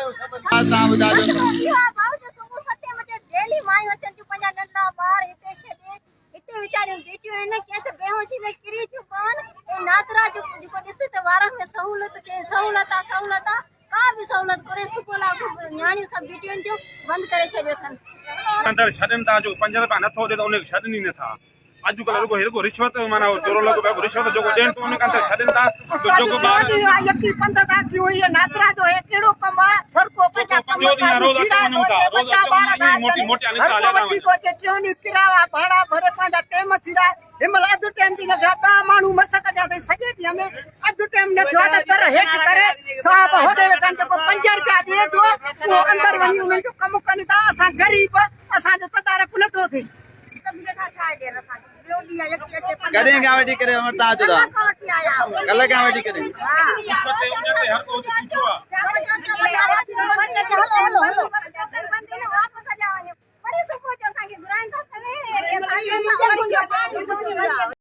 توهان ٻڌايو. مسئلو اهو آهي ڀائو جو صبح ستين بجي ڊيلي مايون اچن ٿيون پنهنجا ننڍڙا ٻار هتي ڇڏي هتي ويچاريون بيٺيون آهن ڪنهن ته بيهوشي ۾ ڪري ٿيون پون ۽ نادرا جو جيڪو ڏس ته وارن ۾ سهولت ڪي سهولت آ سهولت آ ڪا به سهولت ڪونهي صبح لاء نياڻيون سڀ بيٺيون آهن جو بند ڪري ڇڏيو اٿن. اندر ڇڏن ٿا جو پنج رپيا نٿو ڏي ته ان کي ڇڏن ئي نٿا. اڄ ڪلهه رڳو رڳو رشوت معنيٰ اهو چورو لڳو پيو آهي رشوت جيڪو ڏين ٿو ان کي اندر ڇڏين ٿا ته جيڪو ٻار يڪي پنڌ ٿا ڪيون هي نادرا جو هي ڪهڙو ڪم آ هر ڪو پنهنجا ڪم ڪار سيڙائي ٿو اچي ٻچا ٻار ٿا اچن هر ڪو وٺي ٿو اچي ٽيون ڏينهن ڪرايا ڀاڙا ڀري پنهنجا ٽيم سيڙائي هن مهل اڌ ٽيم به نه ٿيو آ ڏهه ماڻهو مس ڪڍيا اٿئي سڄي ڏينهن ۾ اڌ ٽيم نه ٿيو آ ته در هيٺ ڪري صاحب هوڏي ويٺا آهن جيڪو پنج رپيا ڏئي ٿو اهو اندر وڃي انهن جو ڪم ڪن ٿا اسان غريب اسان جو تدارڪ نه ٿو ٿئي. ڪڏهن کان وٺي ڪري عمر تان اچو ٿا ڪلهه کان وٺي ڪري. بک تي اڃ تي هر ڪو هتي بيٺو آ.